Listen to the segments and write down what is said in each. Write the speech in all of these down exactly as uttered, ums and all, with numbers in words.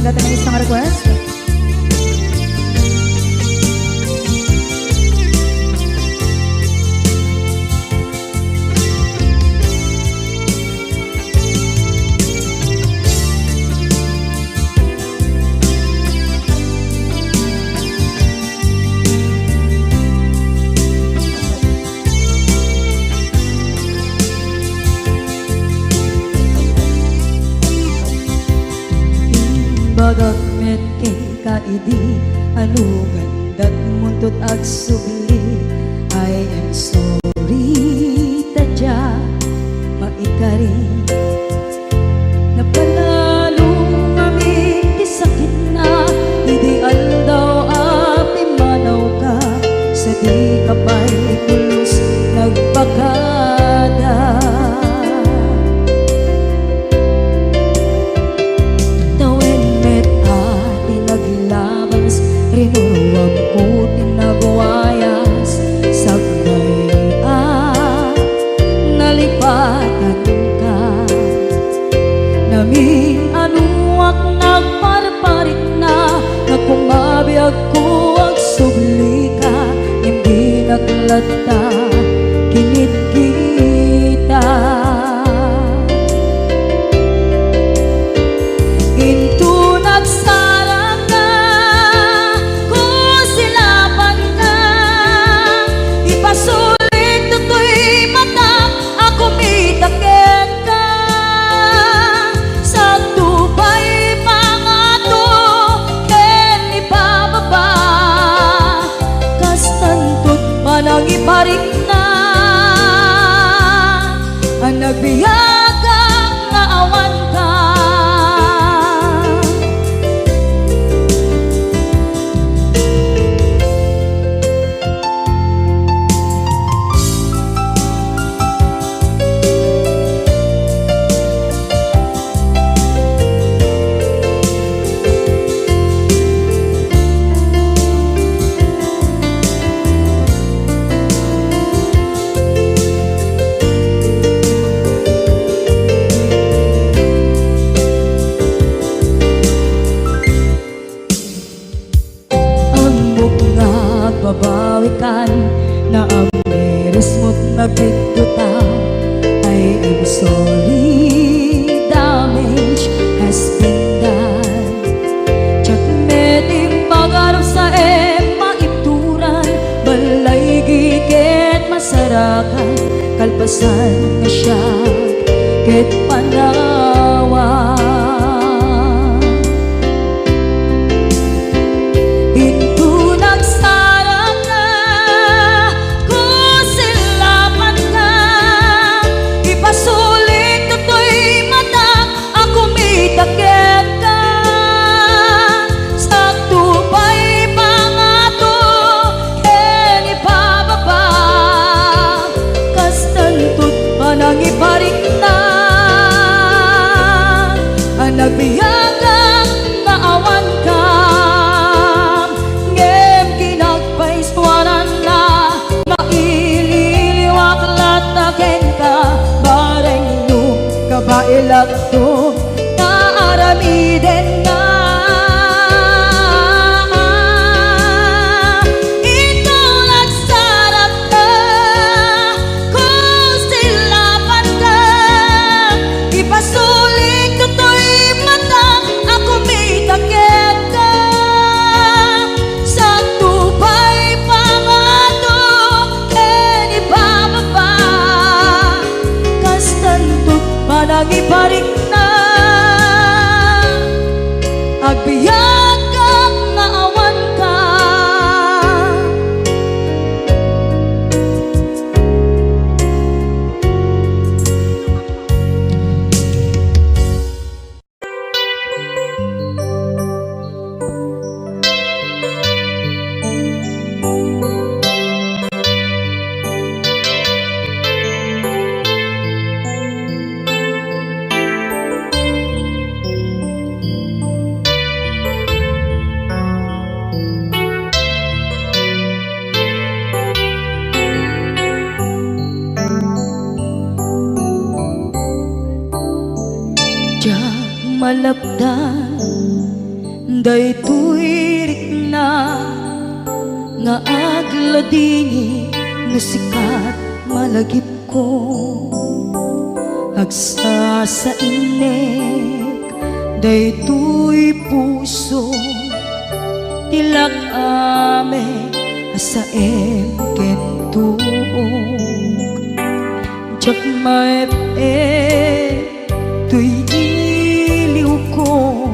Dati may isang request. Imbagak met kenka idi, anu gandat muntot agsubli. I am sorry, ta dia maikari. Napanalo ngamin ti sakitna idi aldaw a pimmanawka, sa dika pay pulos nagpakada. Tawen met a ti naglabas, rinuruamko ti nagwayas, sakbay a nalipatanka. Namin-anuak nagparparikna, nga kumabiagko agsublika, ngem dinak latta kinitkita. Inton agsarakka, kusilapanka, ipasulik toy matak a kumita kenka. Sadto pay pangato ken ibababa, kastanto ti panangiparikna a nagbiagak nga awanka. Ammok nga agbabawikan, naamirismot nga agbiddota. I am sorry, damage has been done. Diak met impagarupsaem maituran, balaygi ket masarakan, kalpasan nga siak ket panawan. Inton agsarakka, kusilapanka, ipasulik toy matak a kumita kenka. Sadto pay pangato ken ibababa, kastanto ti panangiparikna a nagbiagak nga awanka. Ngem kinagpaisuananna, maililiwak latta kenka, bareng no kabaelakto nga aramidenna. Inton agsarakka, kusilapanka, ipasulik toy matak a kumita kenka. Sadto pay pangato ken ibababa, kastanto ti panangiparikna, agbiagak nga awanka. Diak malapdan Daytoy rikna nga agladingit no sika ti malagipko. Agsasainek daytoy puso ti lak-am a saem ken tuok. Diak maep-ep toy iliwko,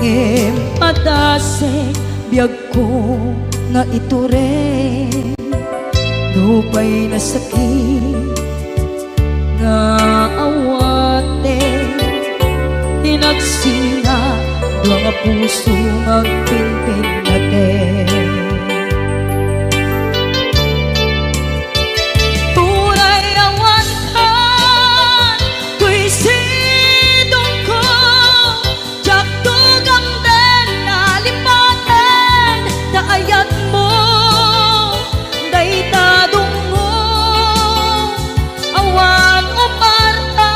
ngem padasek biagko nga itureng. Nupay nasakit nga awaten, ti nagsinga dua nga puso nga agpinpinnaten. Uray awan kan toy sidongko, diak tugamden a lipaten ta ayatmo dayta dungngo. Awan umarta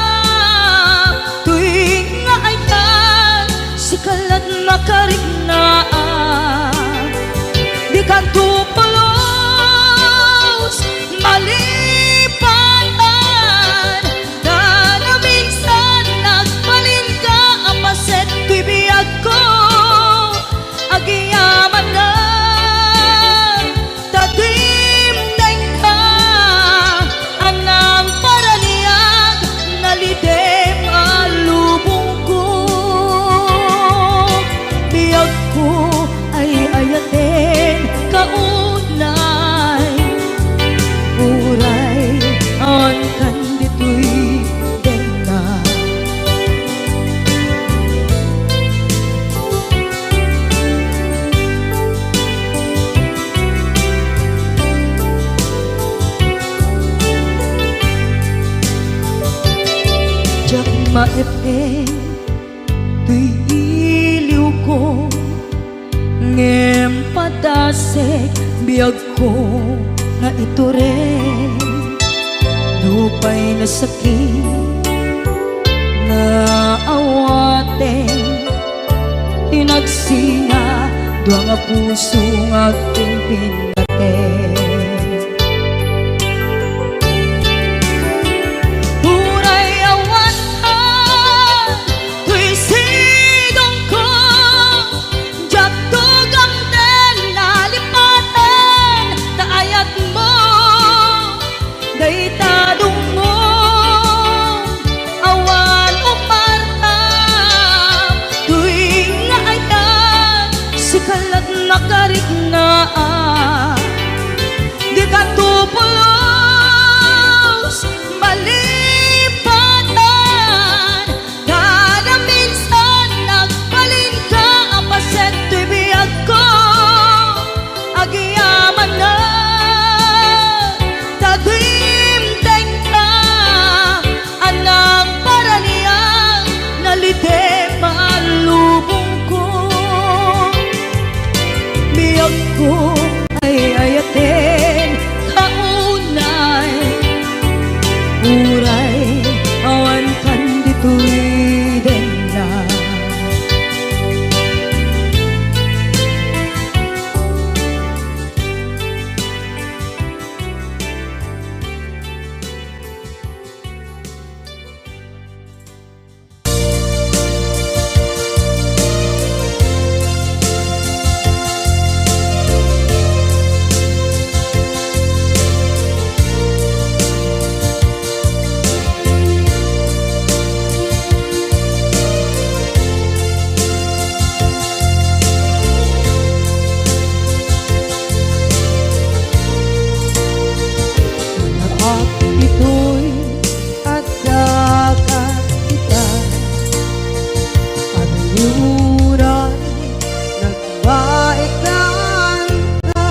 toy nga ayat, sika la't makariknaan. Dikanto pulos malipatan, ta naminsan nagbalinka a paset toy biagko. Agyamanak ta dimdengka, a nangparaniag, nalidem a lubongko. Biagko ay ayaten ka unay, uray awan kan ditoy denna. Diak maep-ep toy iliwko, ngem padasek biagko nga itureng. Nupay nasakit nga awaten, ti nagsinga dua nga puso nga agpinpinnaten. Uray awan ka toy sidongko, diak tugamden a lipaten ta ayatmo dayta dungngo. Awan umarta toy nga ayat, sika la't makariknaan. Dikanto pulos malipatan, ta naminsan nagbalinka a paset toy biagko. Agyamanak ta dimdengka, a nangparaniag, nalidem a lubongko. Biagko ay ayaten ka unay, uray awan kan ditoy denna. Anak, ditoy adda ita, ania uray nagbaekanka.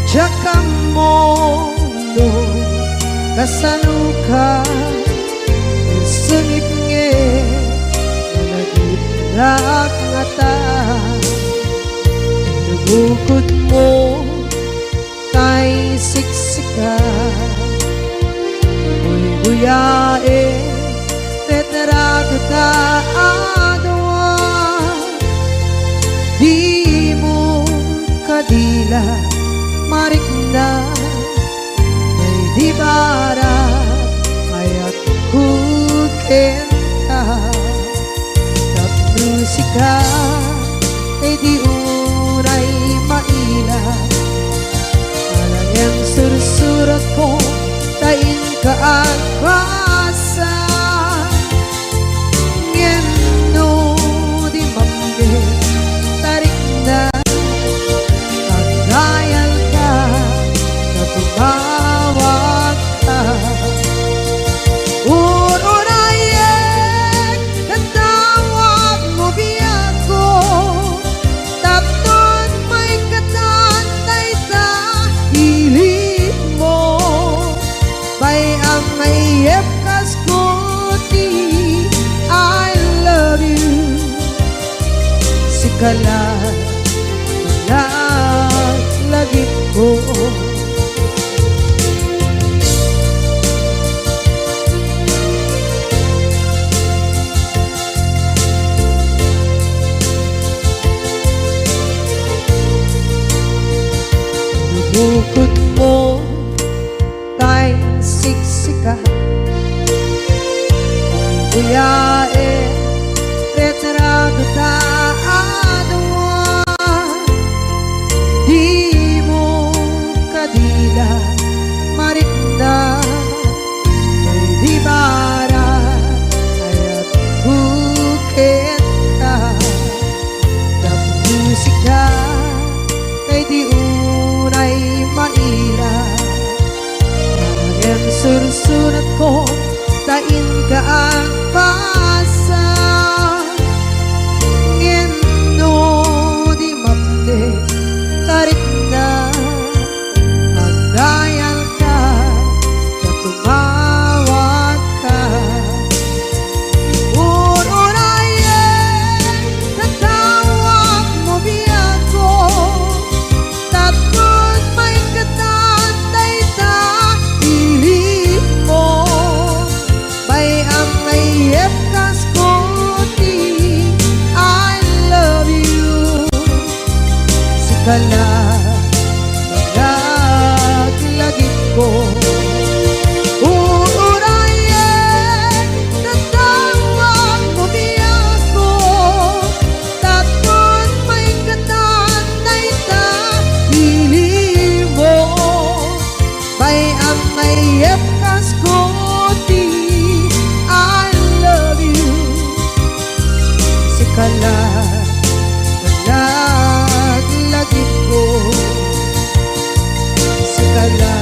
Diak ammo no kasanoka, sungit nga nagitnak ngata. Nabukodmo tay siksika, guyguyaen ti retrato ta a dua. marikna, daydi barat, ayatko kenka. Tapno sika, daydi unay maila, alang-en sursuratko, ta inka agbasa. Ngem no di mamdi, tarikna, agdayalka, ta tumawagka. Ur-urayek, katawagmo biagko, tapno maikatan dayta ilinmo. Bay-am nga iyepkasko ti I love you. Sika la, laglagipko. Bukodmo tay siksika. Uyaen, retrato ta a dua. Dimo kadila, marikna, daydi barat, ayatko kenka. Tapno sika, daydi unay maila, ngem sursuratko, ta inka agbasa. Ngem no di mamdi, tarikna, agdayalka, ta tumawagka. Ur-urayek, katawagmo biagko, tapno maikatan dayta ilinmo. Bay-am nga iyepkasko ti I love you. Sika la, laglagipko. Ur-urayek, katawagmo biagko, tapno maikatan dayta ilinmo. Bay-am nga iyepkasko ti I love you. Sika la, laglagipko. Sika la,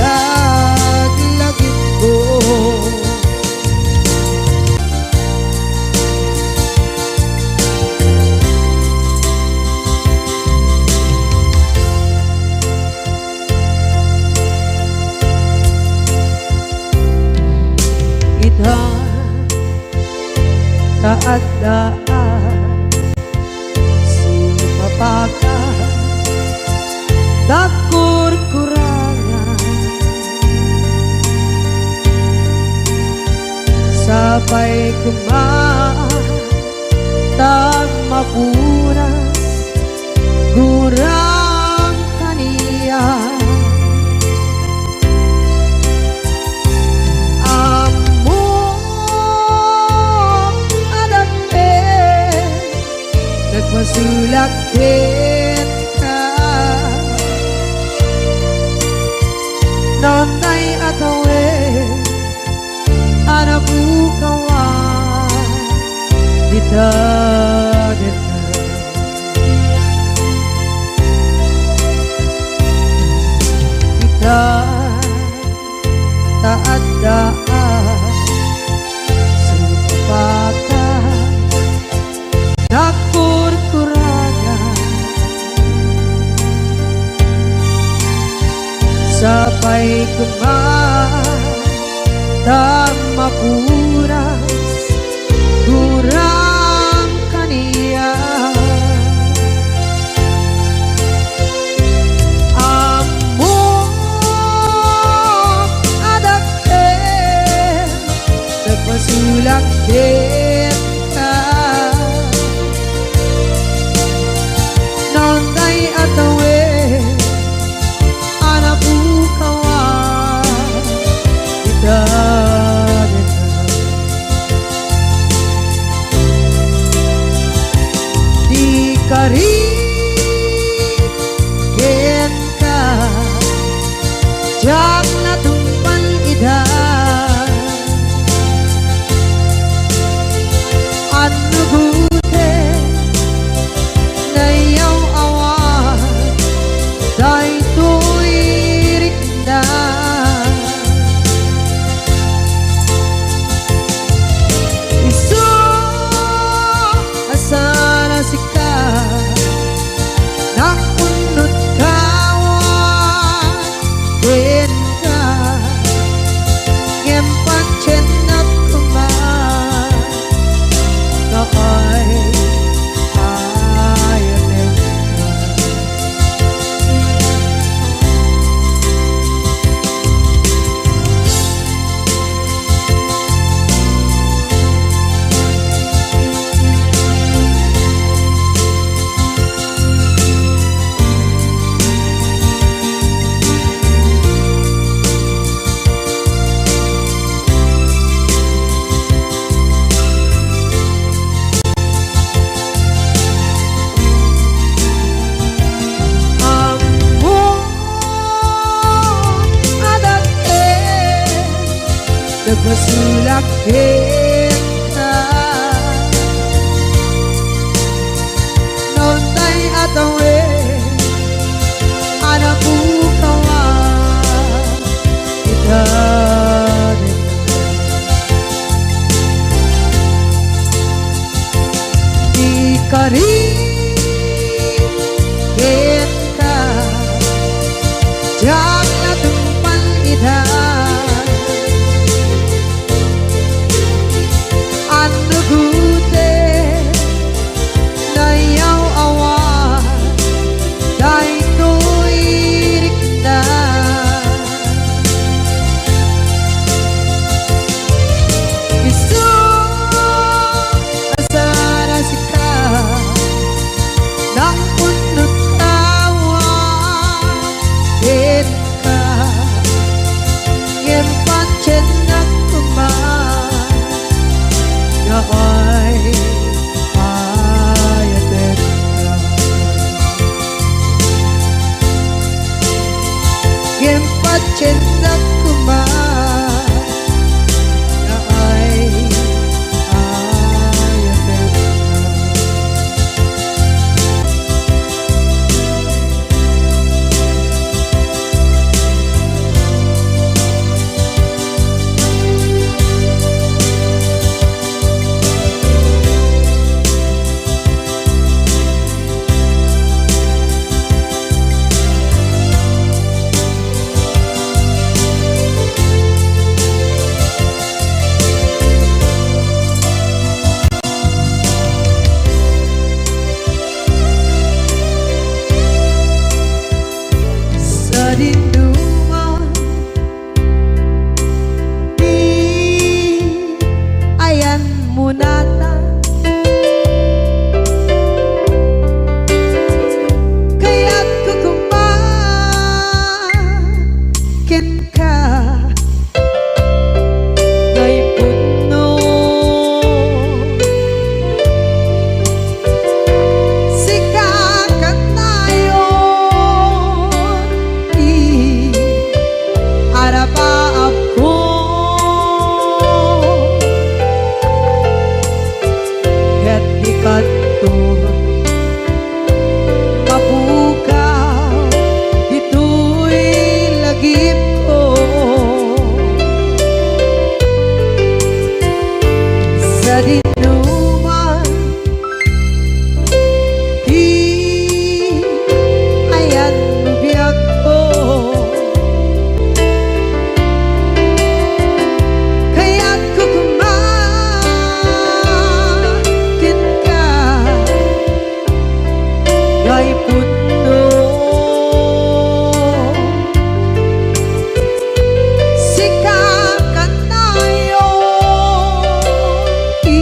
laglagipko. Ita, ta adda a sumapakak, nagkurkurangan. Sapay koma ta mapunas, gurang kaniak. Ammok a dakkel, nagpasulak kenka. Nantay a tawen a napukawan dita deta. Ita, ta adda a sumapakak, nagkurkurangan. Sapay koma ta mapunas, gurang kaniak. Ammok a dakkel, nagpasulak kenka. Nantay a Diak natungpal ida. Annugoten, nayaw-awan daytoy rikna. Isu a saan a sika, naunot kawan kenka, ngem patiennak koma, nga ay ayatenka. Ammom a dakkel, nagpasulak kenka. Naunay a tawen a napukawan ita. Di karit kenka, diak natungpal ida. Annugoten, nayaw-awan daytoy rikna. Isu a saan a sika, naunot kawan kenka, ngem patiennak koma, nga ay ayatenka. Ngem patiennak koma, nga ay ayatenka. Sadinoman, ti ayanmo natan. Kayatko koma kenka, nga ipudno. Sika kanayon ti arabaabko. Ket dikanto mapukaw ditoy lagipko. Sadinoman ti ayanmo biagko. Kayatko koma kenka, nga ipudno. Sika kanayon ti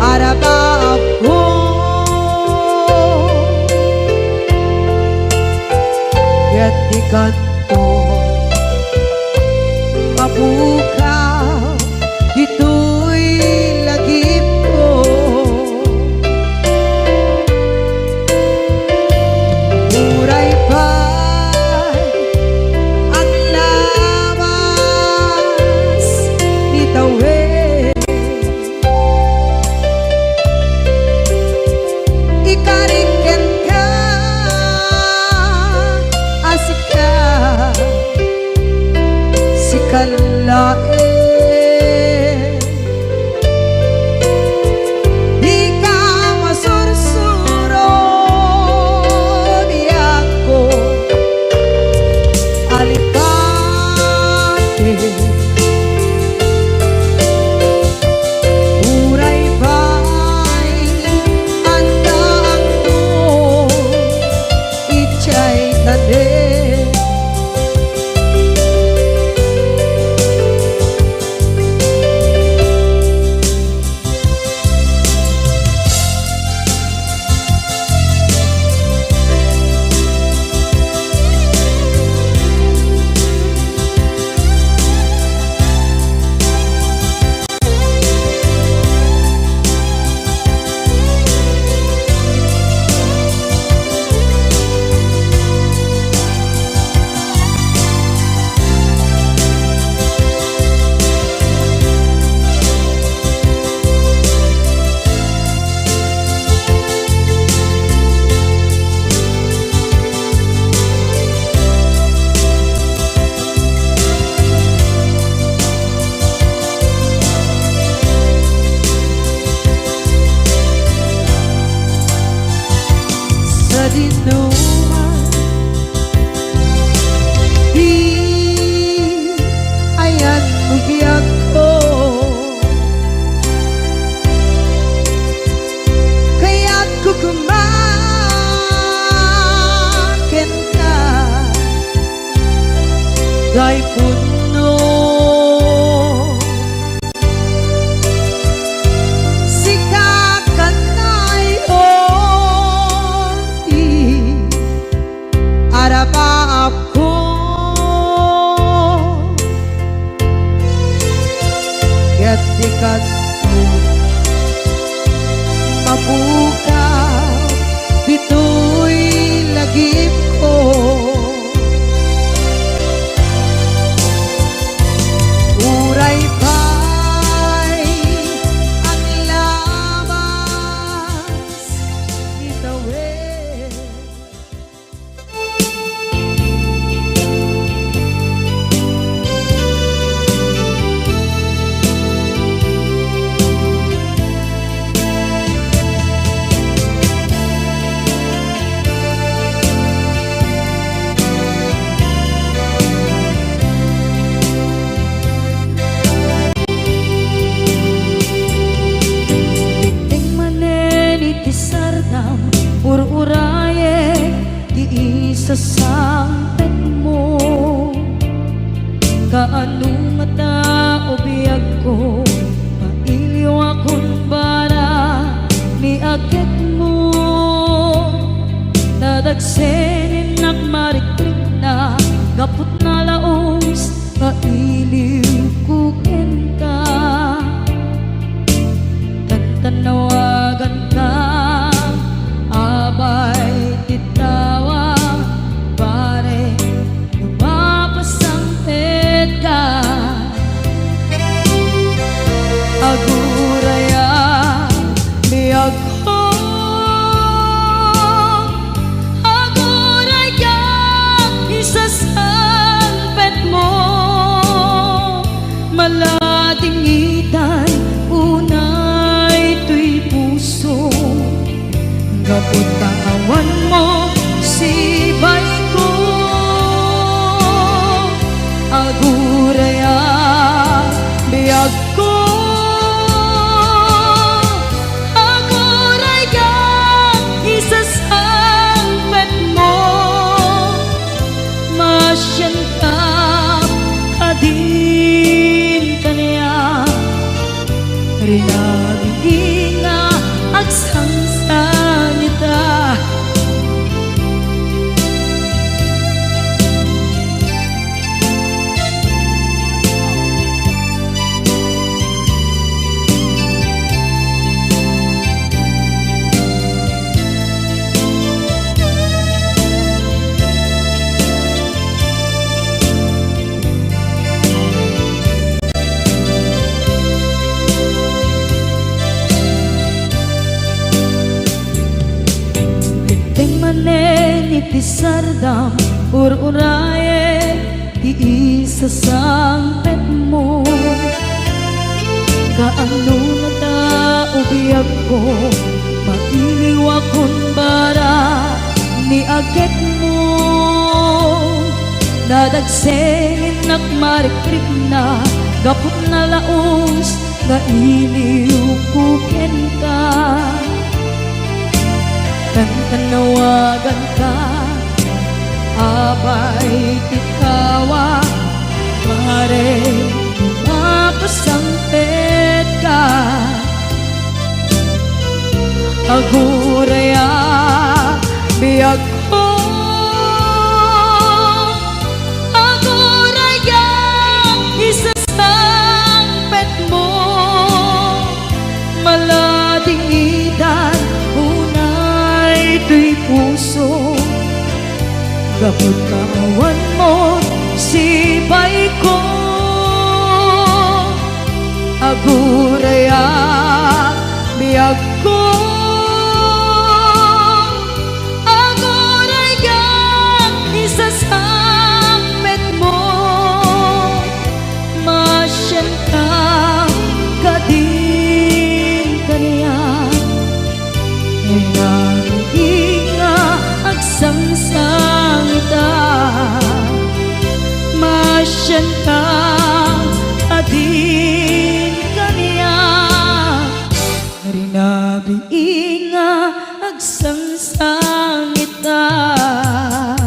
arabaabko. Ket dikanto mapukaw ditoy lagipko. Uray pay Laeng, dika masursuro, biagko, alipate. Uray pay addaakto idiay tanem. Sadinoman, di ayan mo biagko. Kayatko koma kenka, daypunno. Sika kanay, o, ti arapaapko. Ket dika mapukaw ditoy lagipko. Uray pay aglabas itawen. Dimteng manen iti sardam, ur-urayek ti isasangpetmo. Kaano ngata, o biagko, mailiwakon bara ni agekmo. Nadagsen innak marikrikna gapu ta nalaus nga iliwko kenka. Tantannawaganka, abay ti tawa, pare, no mapasangpetka. Aguraya, biagko, agurayka, isasangpetmo. Maladingitay unay toy puso, gapu ta awanmo sibayko. Aguraya, biagko, agurayka, isasangpetmo. Maasianka kadin kaniak, rinabidi nga agsangsangita. Dimteng manen iti sardam, ur-urayek ti sasangpetmo. Kaano ngata, o biagko, maiwakon bara ni agekmo? Nadagsengennak marikrikna gapu ta nalaus nga iliwko kenka. Kantanawaganka, abay, ti tawag, pare, makasangpetka. Agurayak, biagko. Agurayak, isasangpetmo. Maladingitan unay toy puso. Gapu ta awanmo sipaiko. Agurayak, biagko. Agurayak, isasangpetmo. Masianka kadin kaniak. Nangngegmo nga agsangsangitak. Masianka kadin kaniak. Rinabii nga agsangsangitak.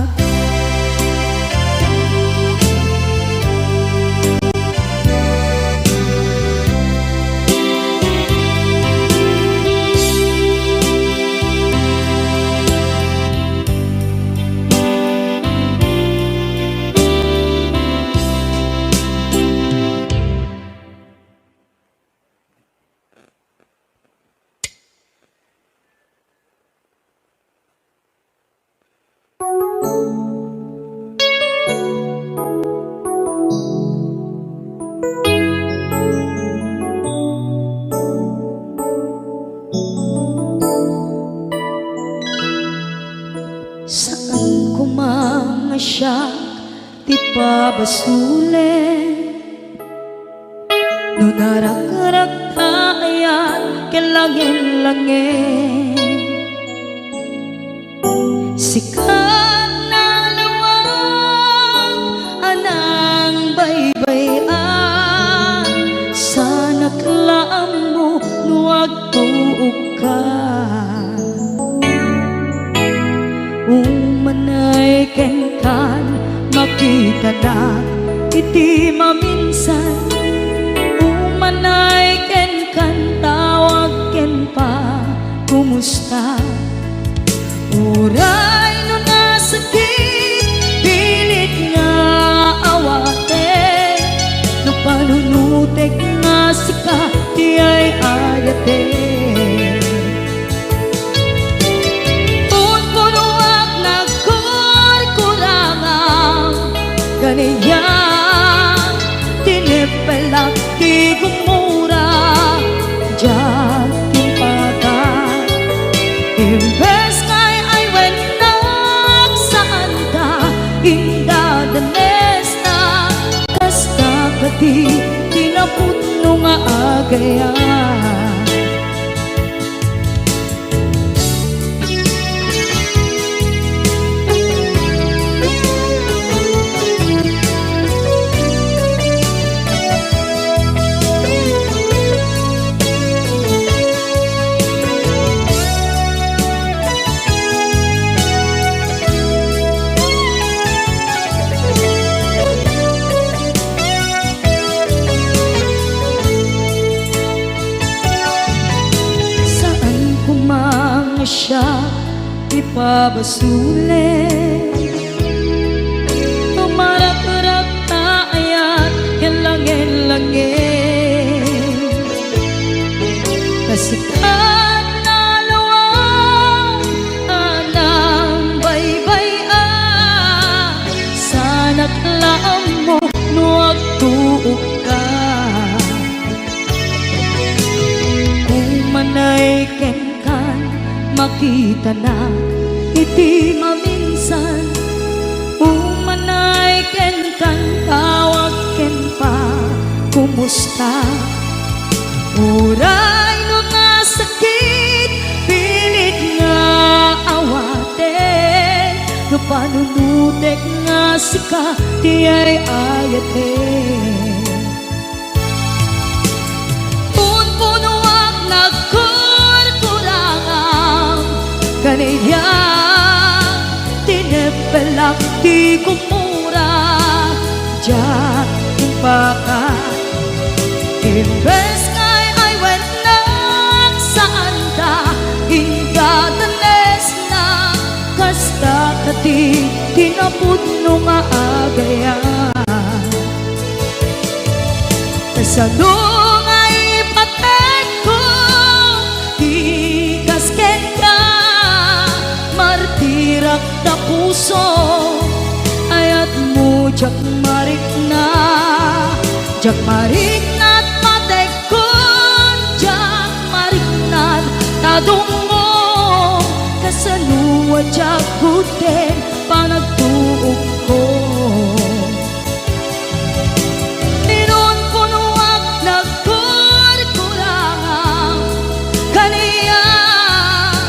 Saan koma nga siak ti pabasolen. No narakrak ta ayat ken langin-langin, sika nalawag a nangbaybay-an, saanak la ammo no agtuokka. Umanay kenkan, makitanak iti maminsan. Umanay kenkan, tawag ken pa, kumusta? Uray no nasakit, pilit nga awatek, no panunotek nga sika ti ay-ayatek. Punpunoak nagkurkurangam, ganiak, tineppelak ti gumura, diak timpagan. Imbes nga ay-ayennak, saanka indadanesna, kasta kadi ti napudno nga agayat. Saan koma nga siak ti pabasolen. Tumarakrak ta ayat ken langin-langin. Kasikat nalawag a nangbaybay-an, saanak la ammo no agtuokka. Umanay kenkan, makitanak iti maminsan. Umanay kenkan, tawag Uray no nasakit, pilit nga awaten, no panunotek nga sika ti ay-ayaten. Punpunoak nagkurkurangam, kaniak, tineppelak ti gumura, diak impaka. Imbes nga ay-ayatennak, saanda indadanesna, kasta kadi ti napudno nga agayat. Kasano nga ipatekko ti kas kenka, martirak ta puso, ayatmo diak marikna, diak marikna ti patekkon, diak marikna ti adungo, kasano a diak gudden panagtuokko. Inunpunoak nagkurkurangam, kaniak,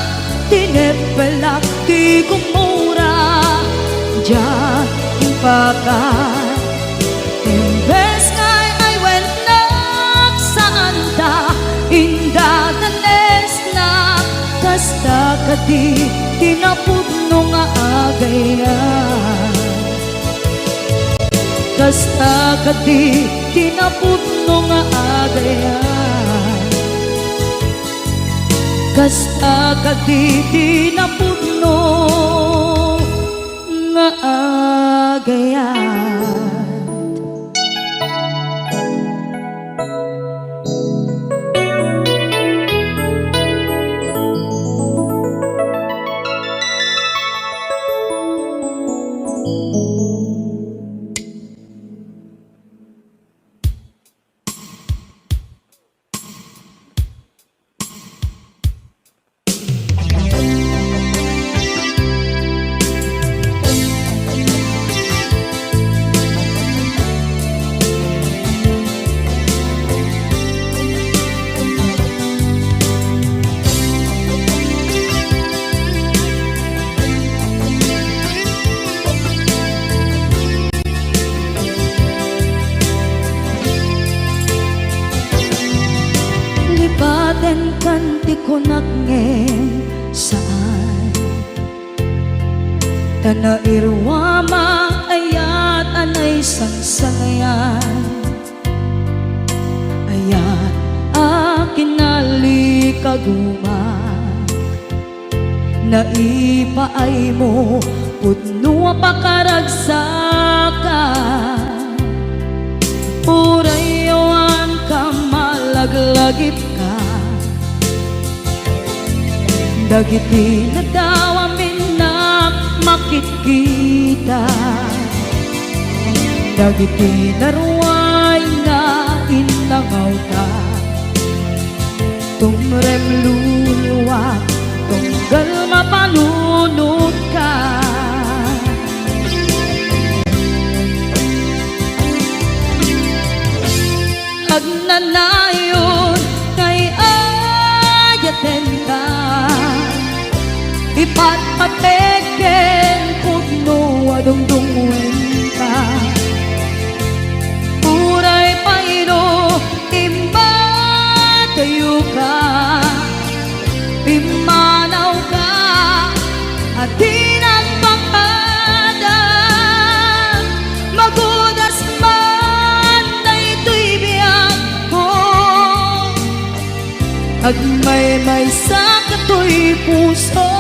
tineppelak ti gumura, diak impaka. Imbes nga ay-ayatennak, saanda indadanesna, kasta kadi ti napudno nga agayat. Kasta kadi ti napudno nga agayat. Kasta kadi ti napudno nga agayat. Lipatenkan ti kunak ngem saan. Ta nairuamak ayat a naisangsangayan. Ayat a kinalikagumak. Naipaaymo pudno a pakaragsakan. Uray awan ka malaglagipka. Dagiti nadaw a minnak makitkita. Dagiti naruay nga innangawta. Tumrem luluak, tunggal mapanunotka. Agnanayon nga ay-ayatenka. Ipatpatek ken pudno a dungdungngoenka. Uray pay no imbatayoka, pimmanawka, a dinak pangada, magudas man daytoy biagko. Agmaymaysa katoy puso.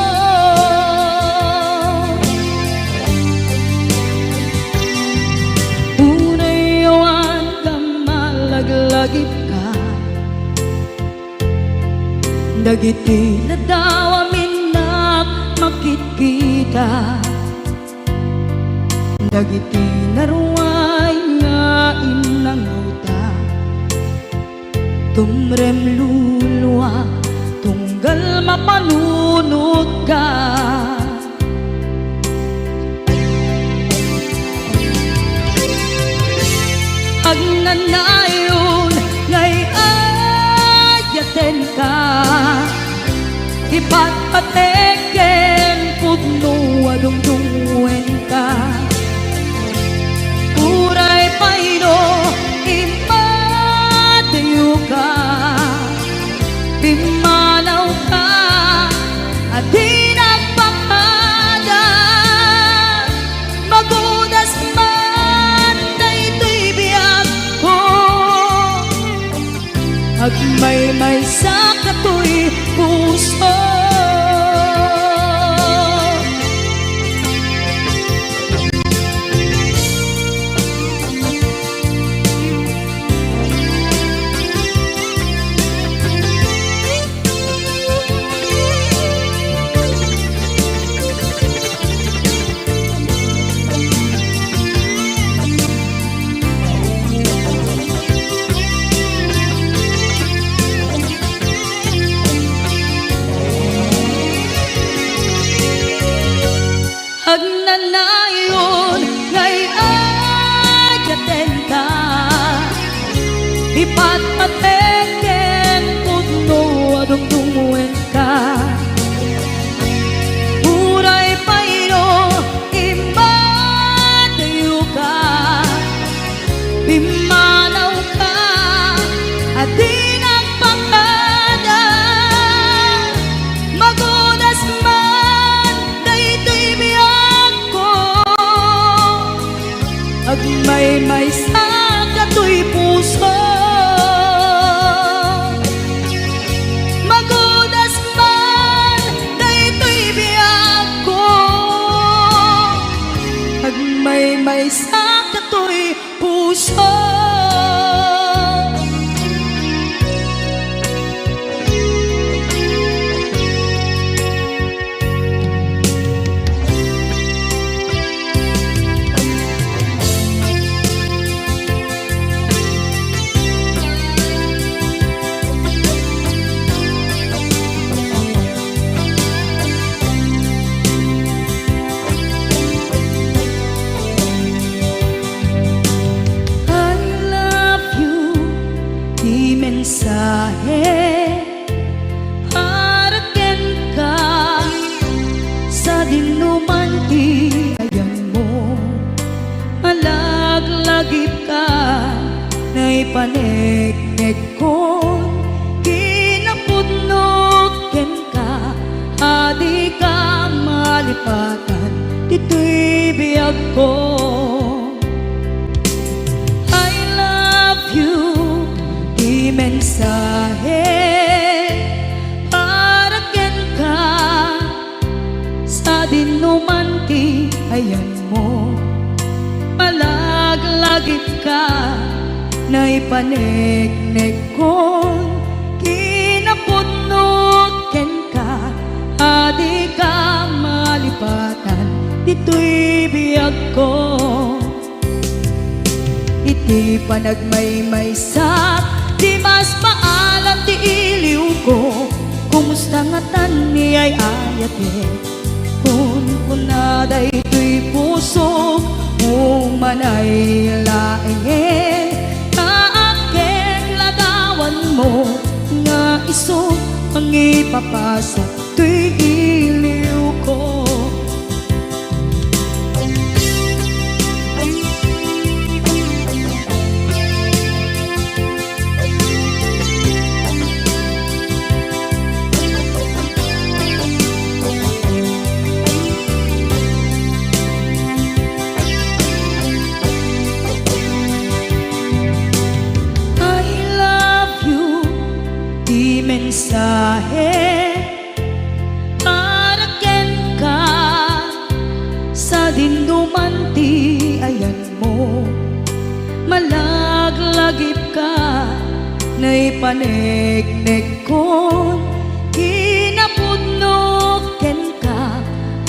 Uray awan ka malaglagipka. Dagiti nadaw a minnak makitkita. Dagiti naruay nga innangawta. Tumrem luluak, tunggal mapanunotka. Agnanayon nga ay-ayatenka. ka, ipatpatek ken pudno a dungdungenka. Uray pay no immadayoka, pimmanawka a di nagpakada. Magudas man daytoy biagko, agmaymaysa katoy puso. Agnanayon nga iyayatenka, ipatpatek ken pudno a dungdungenka. Uray pay no immadayoka, pimmanawka a di nagpakada. Magudas man daytoy biagko, agmaymaysa katoy puso. Magudas man daytoy biagko, agmaymaysa katoy puso. I love you, ti mensahe para kenka, sadino man ti ayanmo. Malaglagipka, naipaneknekkon kinapudno kenka, a dika malipatan ditoy biagko. I love you, ti mensahe para kenka, sadino man ti ayanmo. Malaglagipka, naipaneknekkon kinapudno kenka, a dika malipatan ditoy biagko. Iti panagmaymaysak, di mas maalan ti iliwko. Kumusta ngatan ni ay-ayatek? Kunkuna daytoy pusok, umanay laengen, ta agkek ladawanmo nga isu mangipapasak toy iliwko. I love you, ti mensahe para kenka, sadino man ti ayanmo. Malaglagipka, naipaneknekkon kinapudno kenka,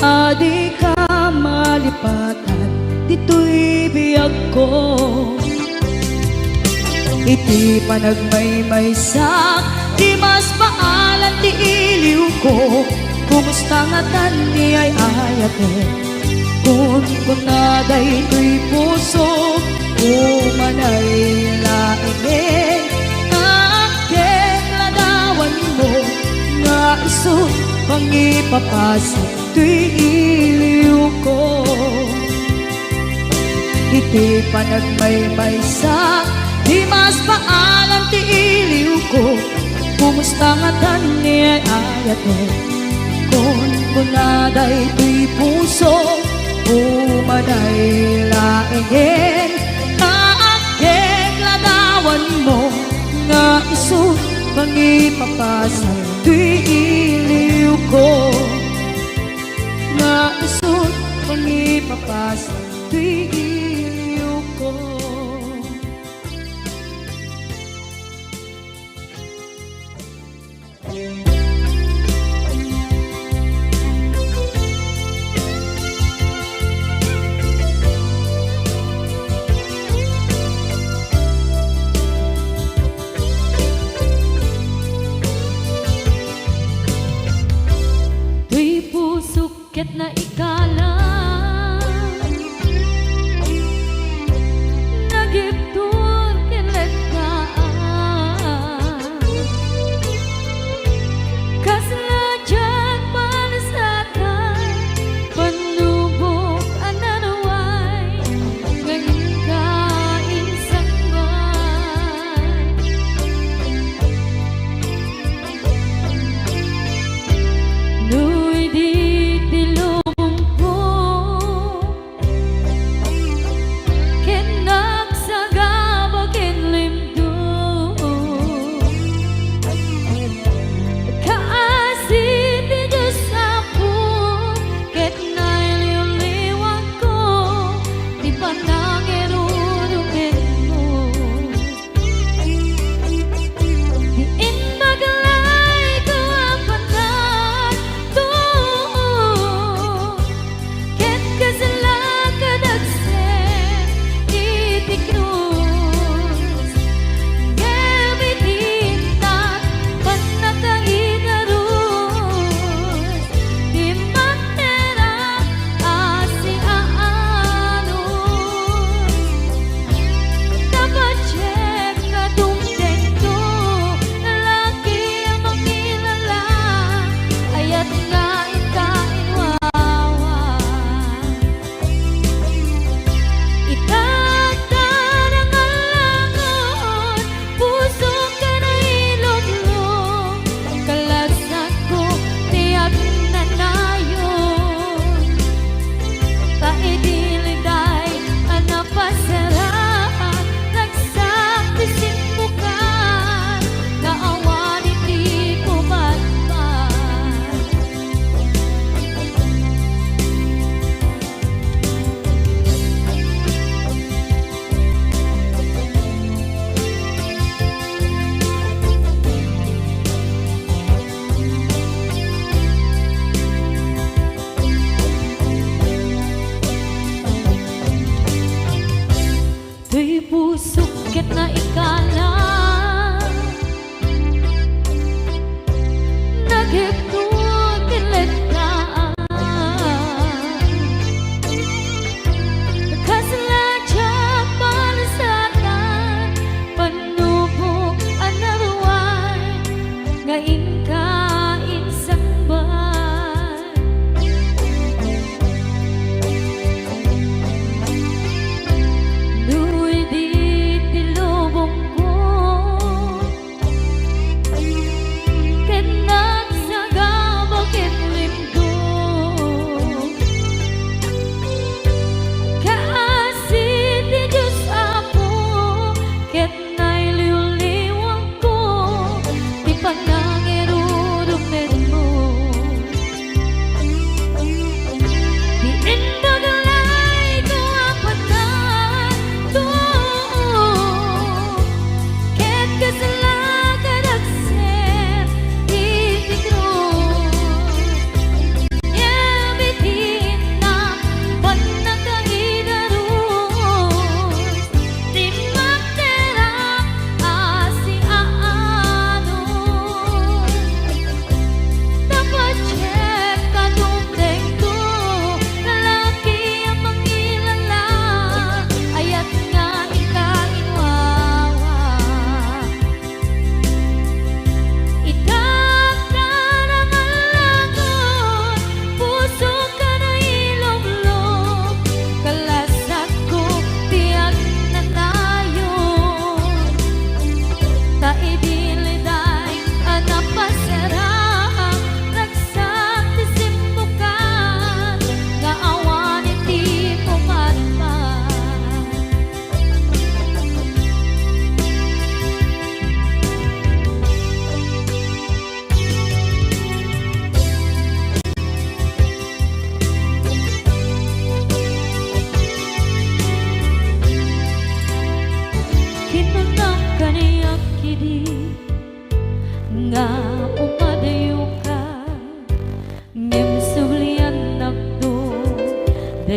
a dika malipatan ditoy biagko. Iti panagmaymaysak, di mas maalan ti iliwko. Kumusta ngatan ni ay-ayatek? Kunkuna daytoy pusok, umanay laengen, ta agkek ladawanmo Ipapasok ti iliwko. Iti panagmaymaysa, di mas paalam ti iliwko. Kumusta ngatan ni ay-ayatek? Kunkuna daytoy puso, umanay laengen. Naakkek ladawanmo, nga isu mangipapasok ti iliwko. Nga isu mangipapasok ti iliwko. Toy pusok ket naikalang.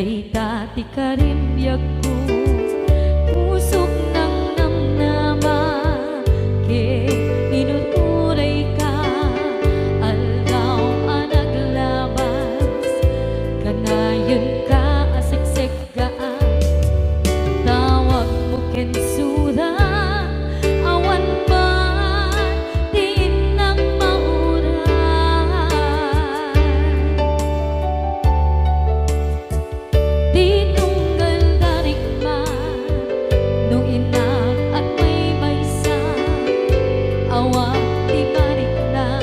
Dayta ti karimbiagko, pusok nangnamnama, ket inur-urayka, aldaw a naglabas, kanayenka a seksekgaan, tawagmo ken sura, awan man ti innam mauray. Ti tunggal darikma, no innak agmaymaysa, awan ti marikna,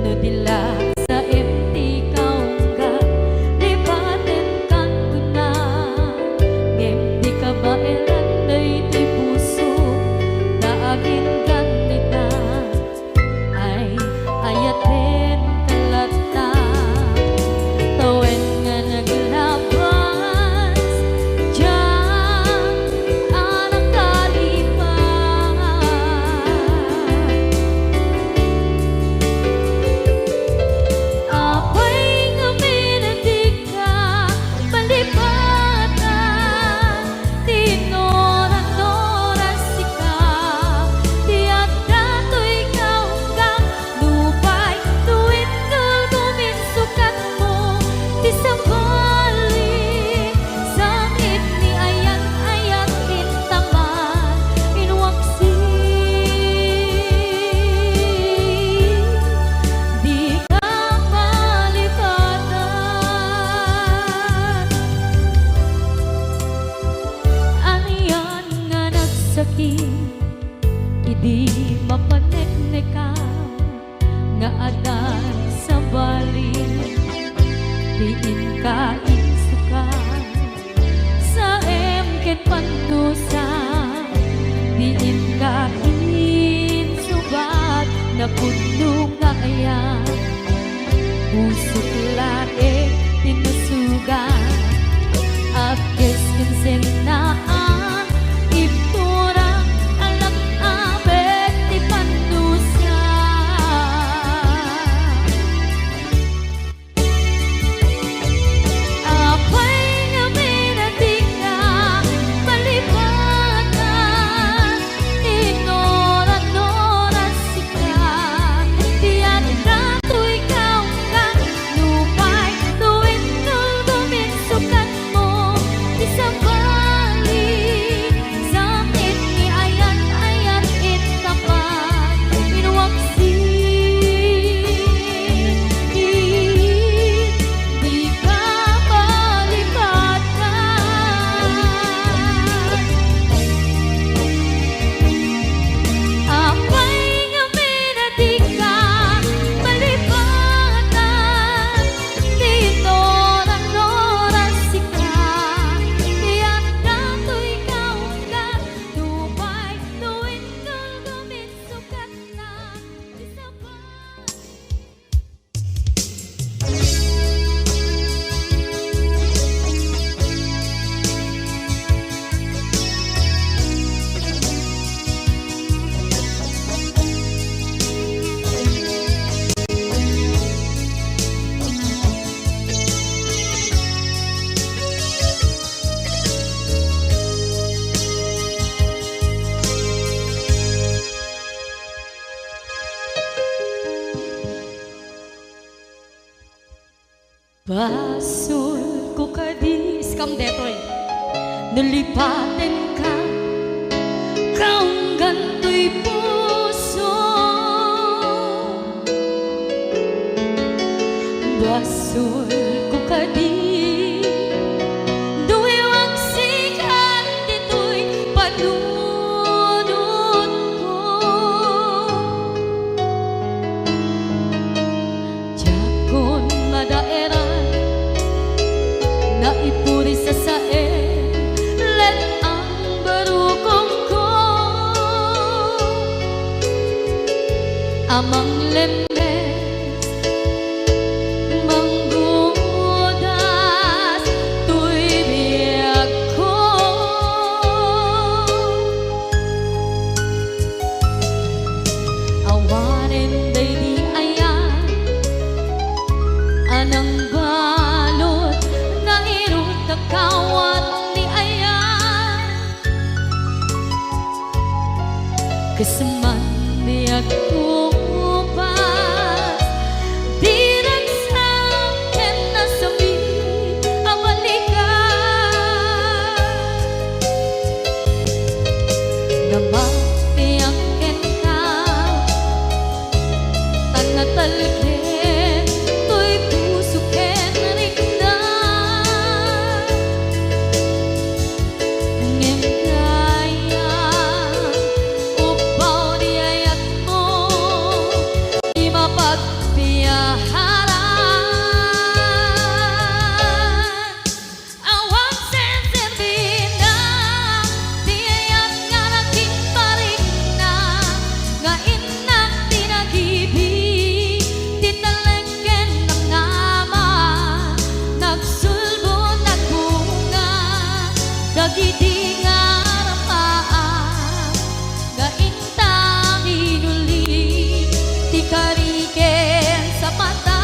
no di la saem ti kaungga, lipatenkan kuna, ngem di kabaelan daytoy puso, ta aginggan ita. Ay, ayatenka latta, tawen nga naglabas, diak a nakalipat. Apay ngamin a dika malipatan? Ti inur-uray sika, ti adda toy kaunggam, nupay no indulgom insukatmo, ti sabali, sangit ni ayat-ayat intaman, inwaksi, dika malipatan. Anian nga nagsakit idi mapaneknekam nga adda sabali ti inka insukat, saem ken pannusa ti inka insubat, napudno nga ayat. Pusok laeng ti nasugat, agkes ken sennaan, ibtura, alak-abet ti pannusa. Apay ngamin a dika malipatan? Inur-uray sika, ti adda toy kaunggam, nupay no indulgom insukatmo, ti sabali, sangit ni ayat-ayat intaman, inwaksi, dika malipatan. Apay ngamin a dika malipatan? Ti inur-uray sika, ti adda toy kaunggam, nupay no indulgom insukatna, ti sabali. Basolko kadi, iskam detoy. No lipatenka, kaunggan toy puso. Basolko kadi, no iwaksikan ditoy panunotko. Diakon madaeran, naipuri sasaen, let-ang barukongko a manglemmes, manggudas toy biagko. Awanen daydi ayan a nangbalud nga Kas man di agkupas, di ragsak ken nasakit a balikan. Namatiak kenka, tan natalged toy puso ken rikna. Ngem dayta, upbaw di ayatmo, di mapagpiaharan. Awan senserbina, ti ayat nga nagimparikna, nga innak ti nagibi, ti talek ken namnama, nagsulbo, nagbunga, dagidi nga rapaak, nga inta minuli, ti kari ken sapata,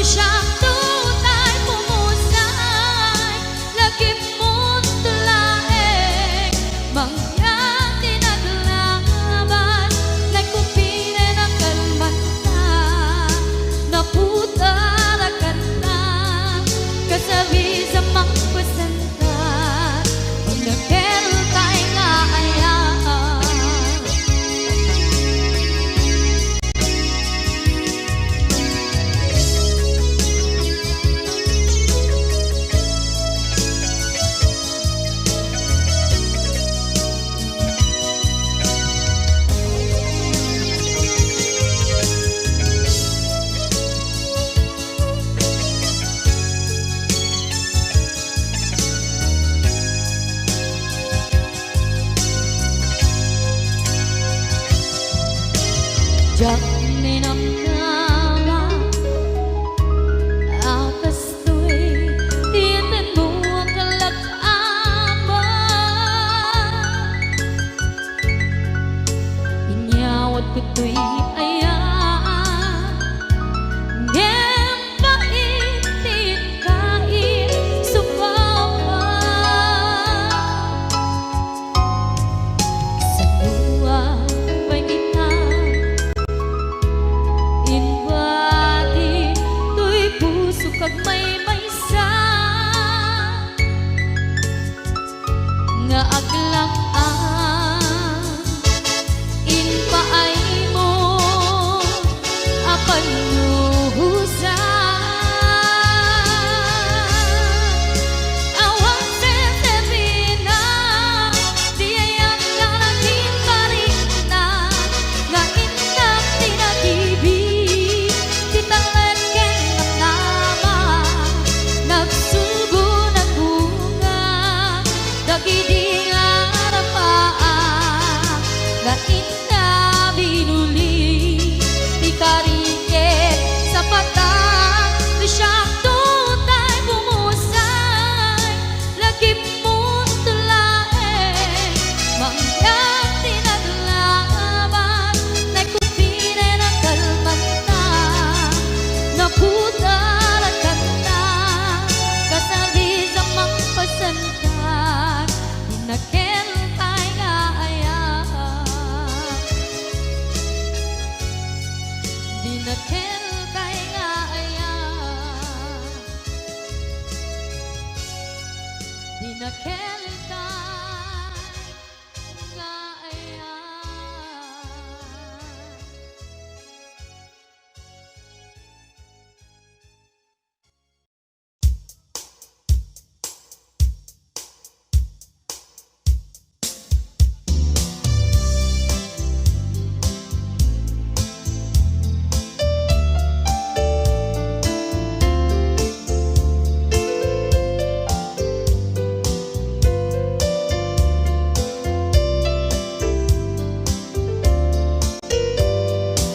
siak tutay pumusay, lagipmo laeng, mangyan ti naglabas, nagkupinen a kalmanta, naputar a kanta, kasabis a mangpasen Pinakelkay nga ayat. Diak ninamnama a kastoy ti intanmo a kalak-aman. Inyawat ko toy ayat, ngem pait ti kaisubawak. Saduak pay kita, inbati toy pusok agmaymaysa. Nga aglang-ang impaaymo a pannuhosan. Awan seserina ti ayat nga nagimparikna, nga innak ti nagibi, ti talek ken namnama, nagsulbo, nagbunga, dagidi nga rapaak, nga inna binuli, ti kari ket sapata, ti siak tutay pumusay, lagipmo laeng, mangyan ti naglabas, nagkupinen a kalmanta, naputar a kanta, kasabis a mangpasentak, di nakelkay nga ayat, di nakelkay nga ayat, di nakelkay nga ayat.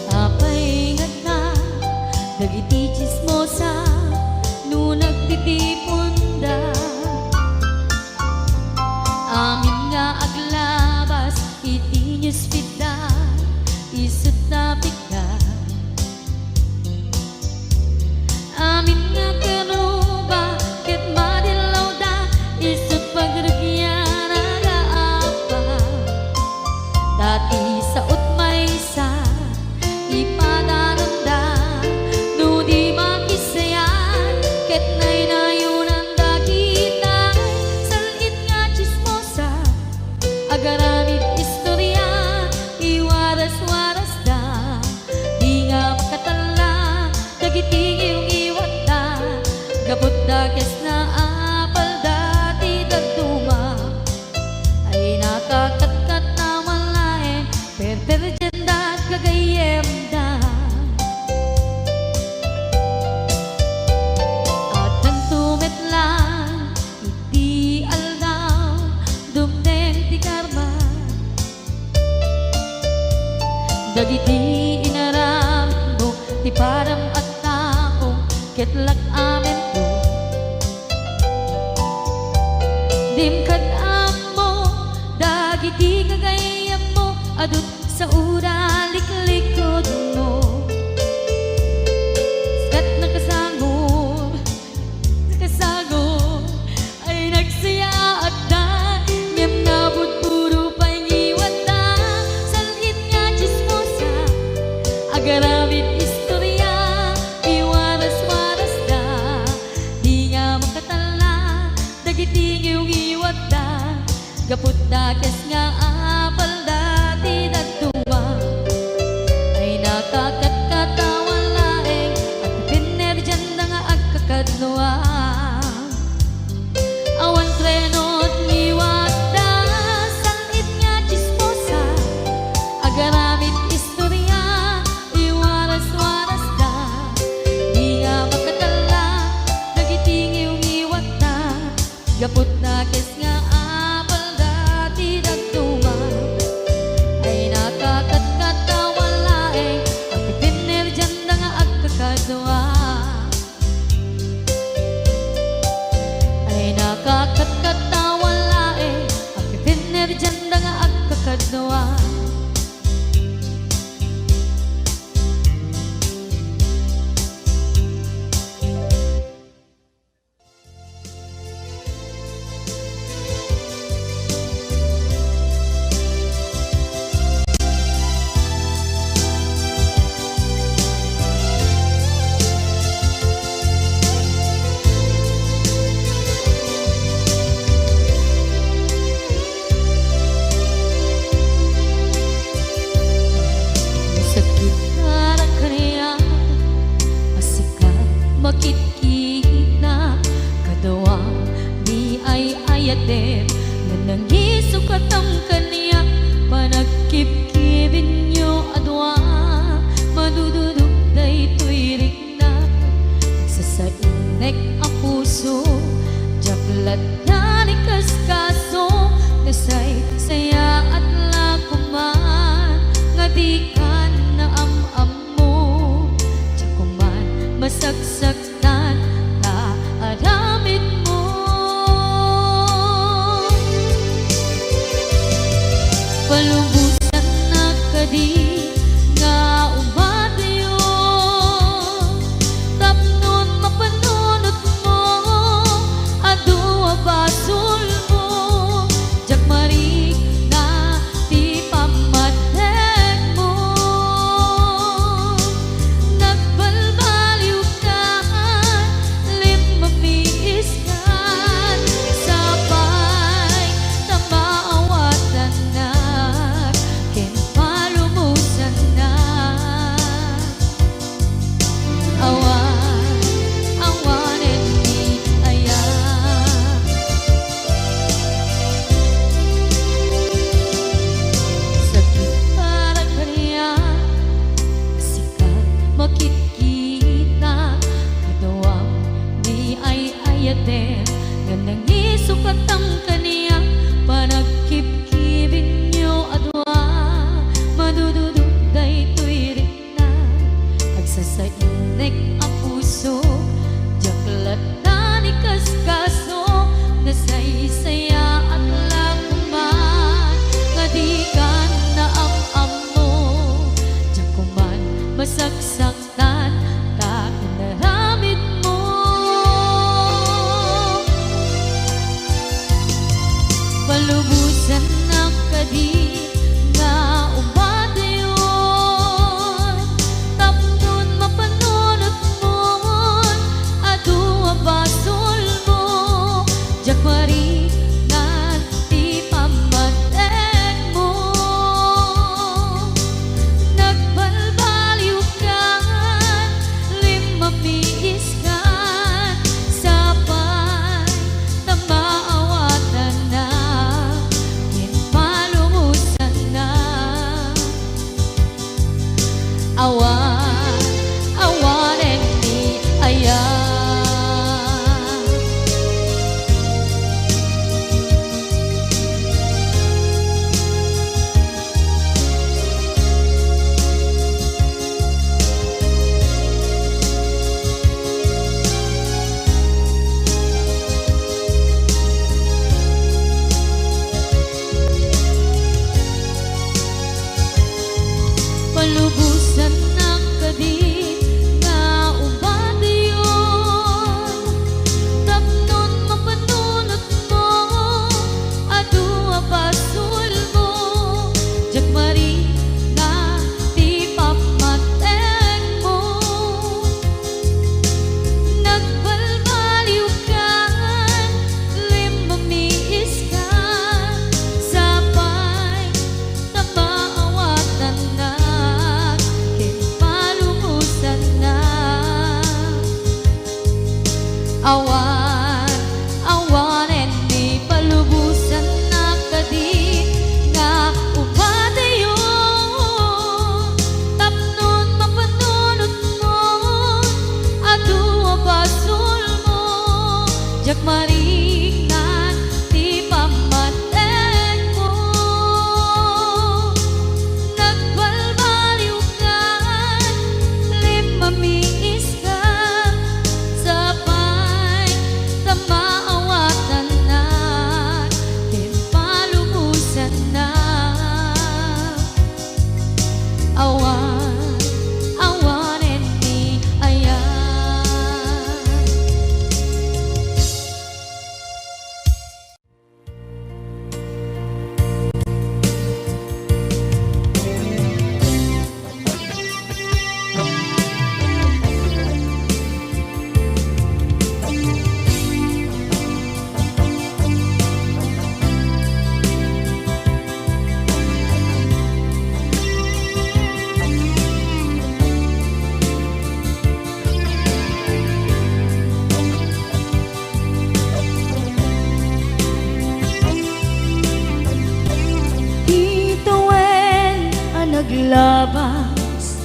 Apay ngata dagiti tsismosa no nagtitiponda? Amin nga aglabas iti newsfeed da, isut napigda. Amin nga karuba ket madillawda, isut pagrugiana nga apa. Ta ti Agaramid istoria, iwaras-warasda, di nga makatalla dagiti ngiwngiwatda, gapu ta kasna apalda ti dadduma. Ay nakakatkat a malaem, perperdianda, gagayyemda. Addanto met laeng iti aldaw, dumteng ti karma. Dagiti inaramidmo ti param a tao, ket lak-amento. Dim kad-ammo dagiti gagayyemmo, adu sa ura liklikudmo. Ket nakasango, nakasango, ay nagsayaatda, ngem nabudburo pay ngiwatda. Sal-it nga tsismosa, agaramid istoria, iwaras-warasda, di nga makatalla dagiti ngiwngiwatda, gapu ta kasna apalda ti dadduma. Ay nakakatkat a malaem, agpipinnerdianda nga agkakadua. Awan treno ti ngiwatda, sal-it nga tsismosa, agaramid istoria, iwaras-warasda, di nga makatalla dagiti ngiwngiwatda, gapu ta kasna apalda ti dadduma. Ay nakakatkat a malaem, agpipinnerdianda nga agkakadua. Ay nakakatkat a malaem, agpipinnerdianda nga agkakadua. Sakit a kaniak a sika makitkita, kadua, di ay-ayatem, nga nangisukatam kaniak. Panagkibkibinyo a dua, madududok daytoy rikna. Sasainnek a puso, diak lattan ikaskaso, nasaysayaat la koman nga dikan naam-ammo. Diak koman masaksaktan ta aramidmo. Palubosannak kadi nga umadayo, tapnon mapanunotmo, adu a basolmo, diak marikna ti pammategmo. Nagbalbaliwkan, limmamiiskan, sapay ta maawatannak. Labas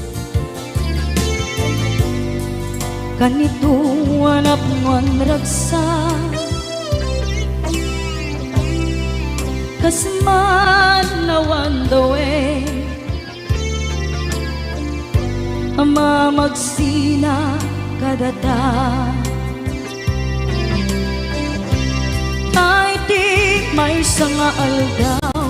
kanito a napnoan ragsak, kas man awan dawen a mamagsina kadata. Iti maysa nga aldaw,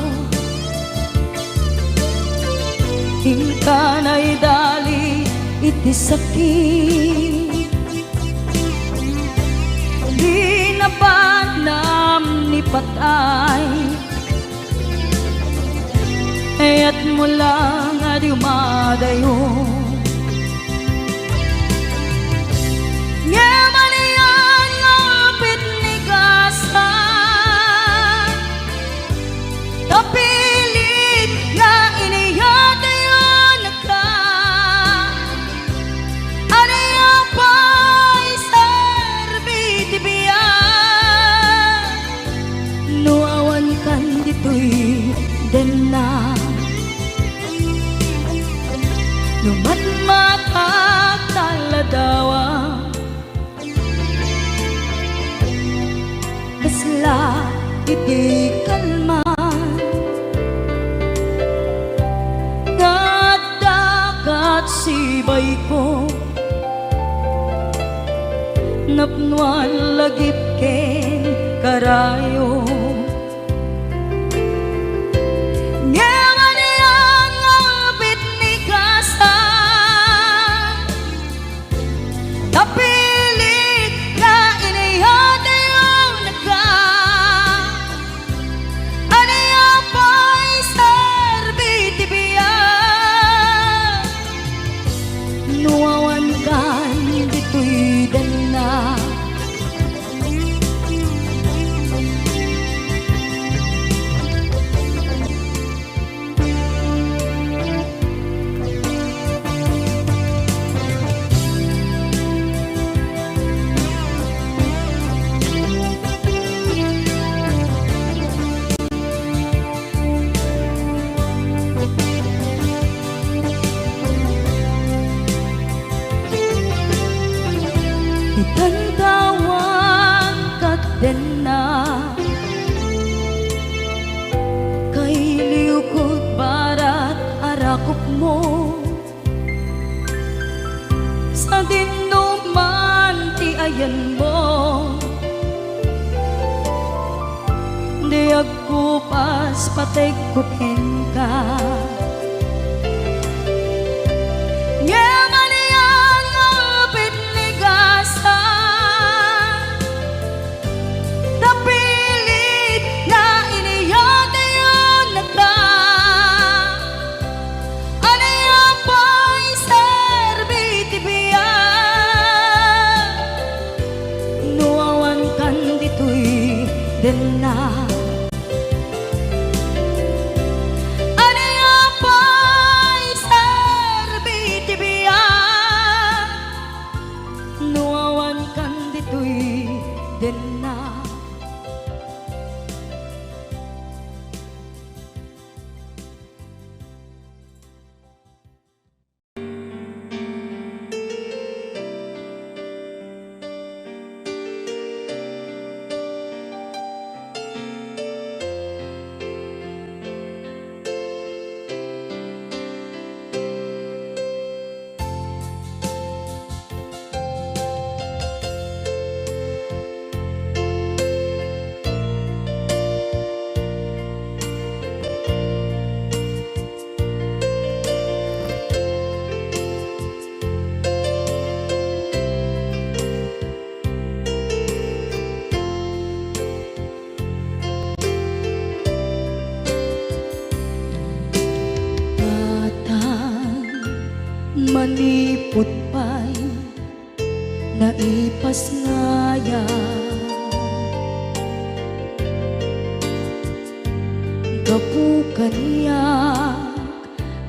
inka naidali iti sakit. Di nabanam ni patay, kayatmo lang a dumadayo. Ngem ania nga upit ni Gasa, ta pilit nga iniyat-iyatnaka. Ania pay serbi ti biag no awankan ditoy denna? No matmatak ta ladawa, kasla iti kalman nga adda kat sibayko, napnoan lagip ken karayo. Ngem ania nga upit ni Gasa, ta pilit nga iniyat-iyatnaka. Ania pay serbi ti biag no awankan ditoy denna? Itan ta awan kat denna, kailiwko ti barat a rakupmo. Sadino man ti ayanmo, di agkupas pategko kenka. Ngem ania nga upit ni Gasa, ta pilit nga iniyat-iyatnaka. Ania pay serbi ti biag no awankan ditoy denna? Ania pay serbi ti biag no awankan ditoy denna? Tatang, manipud pay naipasngayam. Gapu kaniak,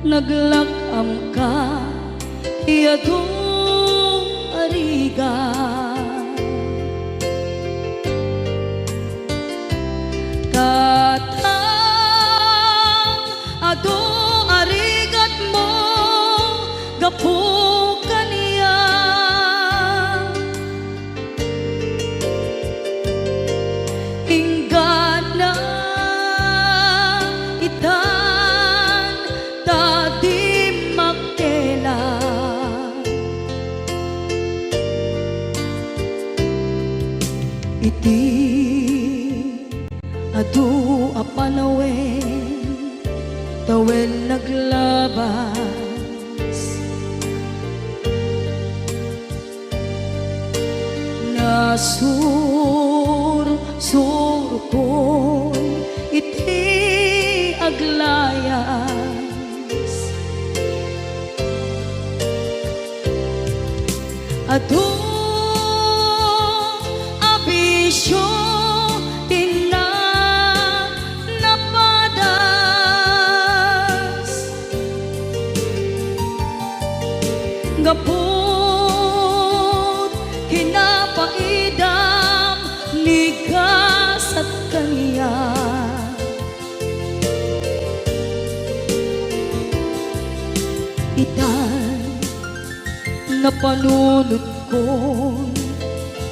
naglak-amka ti adu a rigat. Tatang, adu a rigat kaniak. Inggana itan ta dimmakkelan. Iti adu a panawen, tawen naglabas. Nasursurkon iti aglayas. Adu a bisio ti na-, napadas. Gapu ti napaidam ni gasat kaniak. Itan napanunotkon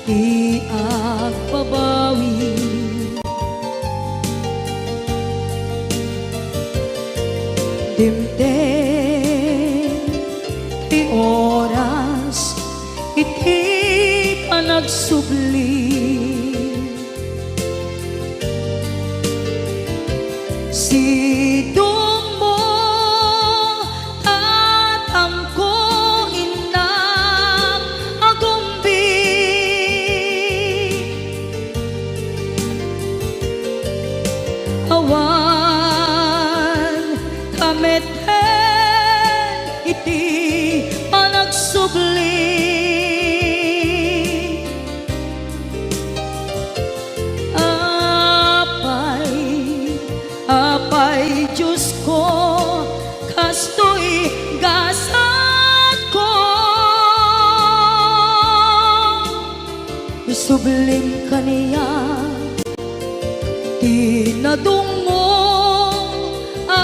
ti agbabawi. Dimteng ti oras iti panagsubli. Sidongmo, tatangko, innak, agumbi. Awan kameten iti panagsubli. Apay, apay, Diosko, kastoy gasatko. Isublim kaniak ti nadungngom a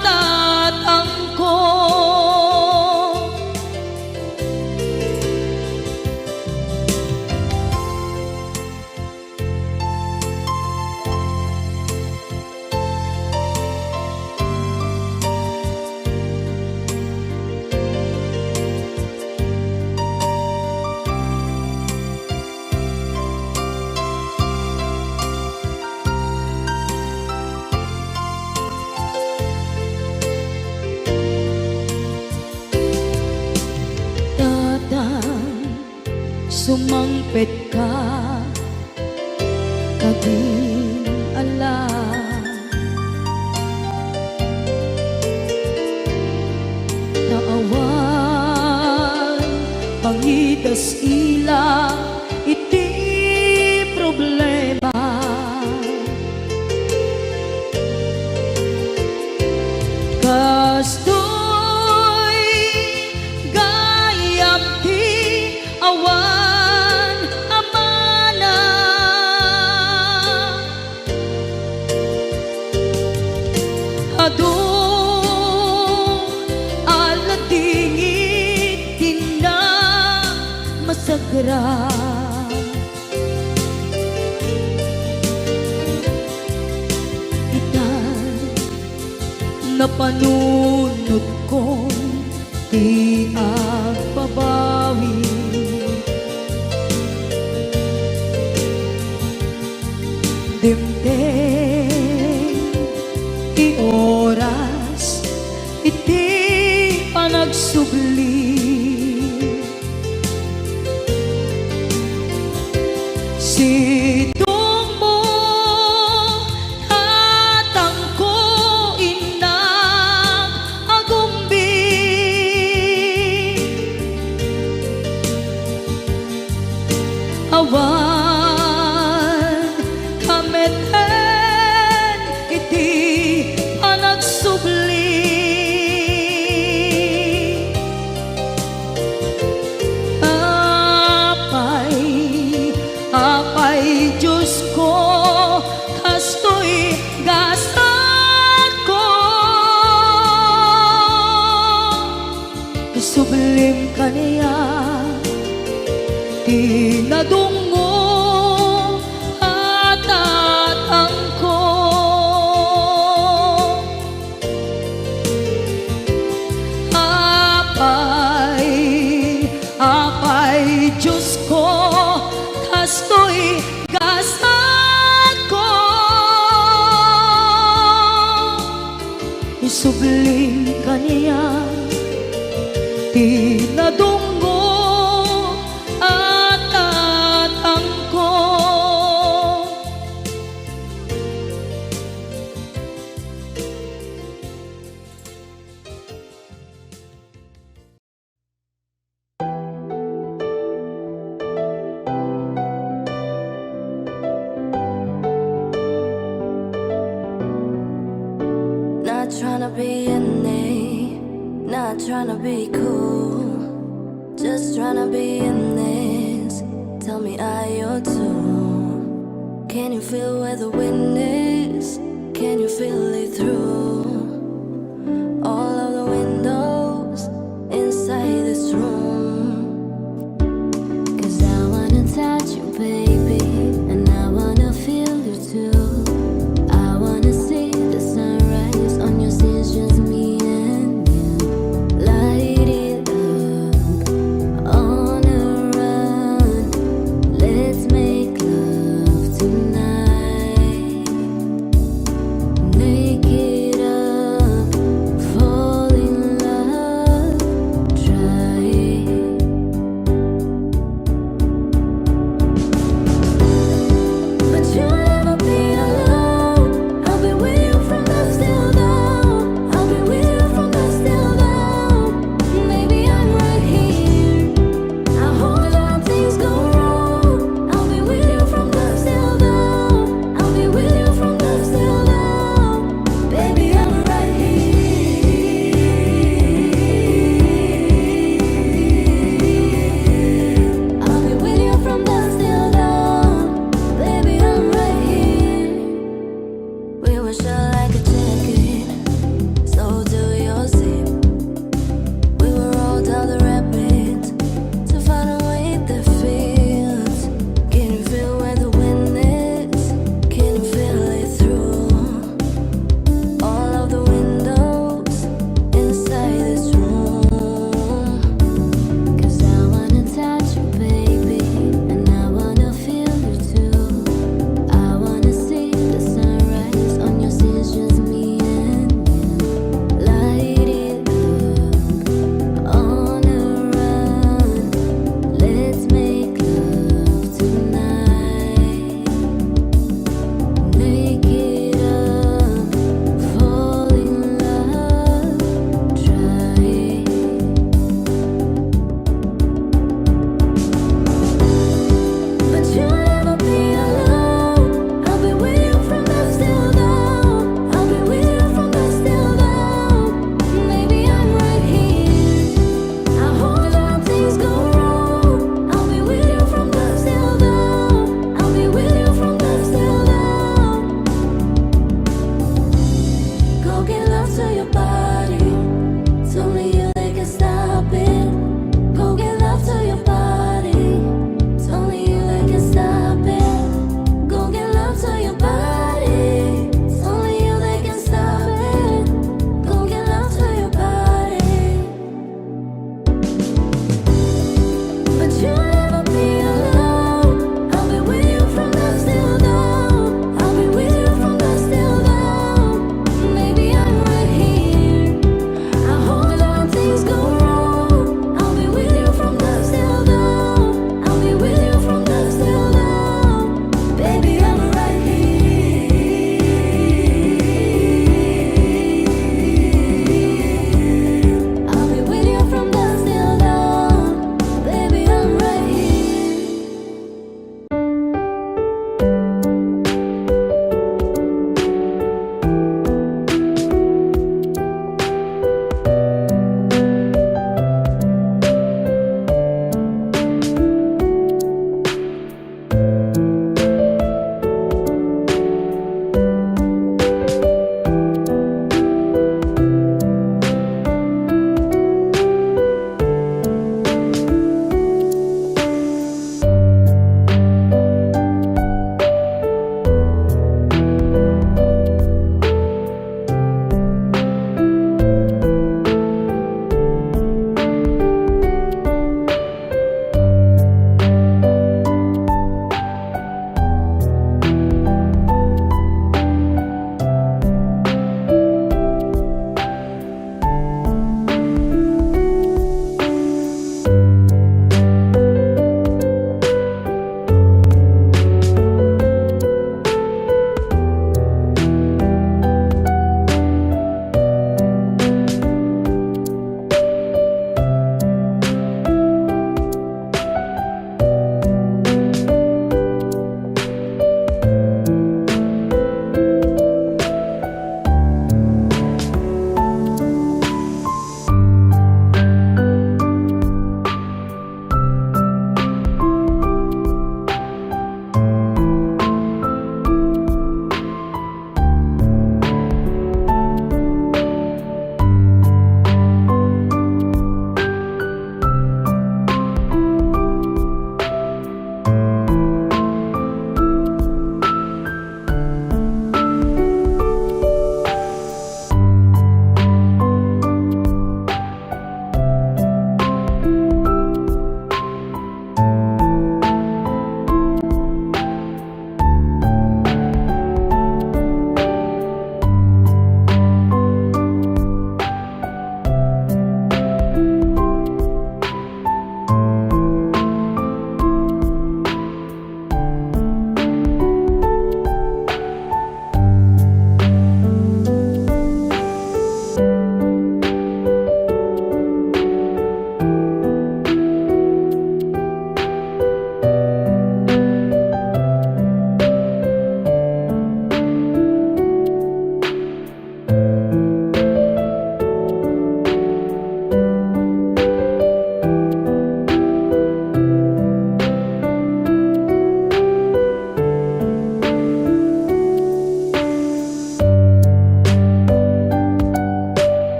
tatangko. Tatang, sumangpetka kadin ala. Ta awan pangidas-ila iti problema. Kastoy gayam ti awan a mana. Adu a ladingit ti namasagra. Ita, napanunotkon ti agbabawi. Dimteng ti oras iti panagsubli. Sidongmo, tatangko, innak, agumbi. Awan kameten iti panagsubli. Dim kaniak ti nadungngom a tatangko. Apay, apay, Diosko, kastoy gasatko. Isublim kaniak ti nadungngom a tatangko. Not tryna be any, not tryna be cool, just tryna be in this. Tell me, are you too? Can you feel where the wind is? Can you feel it through?